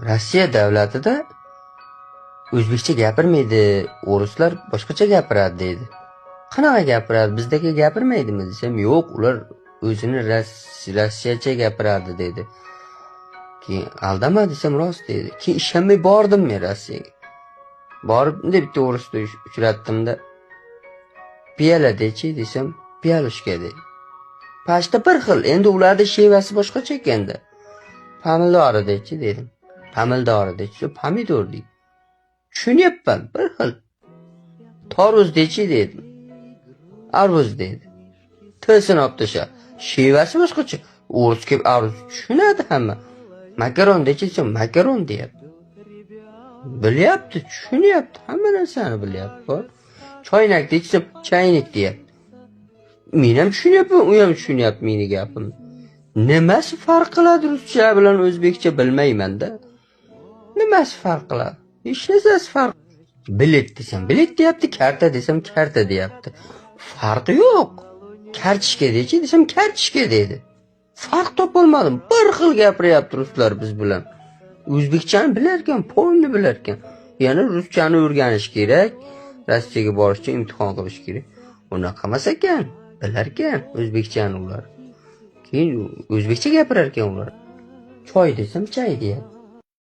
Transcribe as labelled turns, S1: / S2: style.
S1: Rossiya davlatida o'zbekcha gapirmaydi, o'rislar boshqacha gapiradi deydi. Qanaqa gapiradi? Bizdagi gapirmaydimi desam, yo'q, ular o'zini rossiyacha gapiradi dedi. Keyin aldama desam, rost dedi. Keyin ishonmay bordim men Rossiyaga. Borib bunday bitta o'risni uchratdimda, piyola dechi desam, пиалушка dedi. Pashta bir xil, endi ularni shevasi boshqacha ekanda. Pomidori dechi dedim. Pomidori dechi, pomidor deydi. Tushunyapman, bir xil. Tarvuz dechi dedim. Арбуз dedi. Tilsini olib tasha. Shevasi boshqacha. O'ris kelib арбуз tushunadi hamma. Makaron dechi desam, makaron deyapti. Bilyapti, tushunyapti, hamma narsani bilyapti. Bor. Choynak desam, чайник deyapti. Men ham tushunyapman, u ham tushunyapti meni gapimni. Nimasi farq qiladi ruscha bilan o'zbekcha bilmayman-da. Nimasi farq qiladi? Hech narsasi farq. Bilet desam, bilet deyapti, karta desam, karta deyapti. Farqi yo'q. Kartochka dechi desam, kartochka dedi. Farq topolmadim. Bir xil gapiryapti ruslar biz bilan. O'zbekchani bilarkan, полный bilarkan. Yana ruschani o'rganish kerak. Rossiyaga borish uchun imtihon qilish kerak. Unaqa emas ekan. Bilarkan o'zbekchani ular. Keyin o'zbekcha gapirar ekan ular. Choy desam, chay deyapti.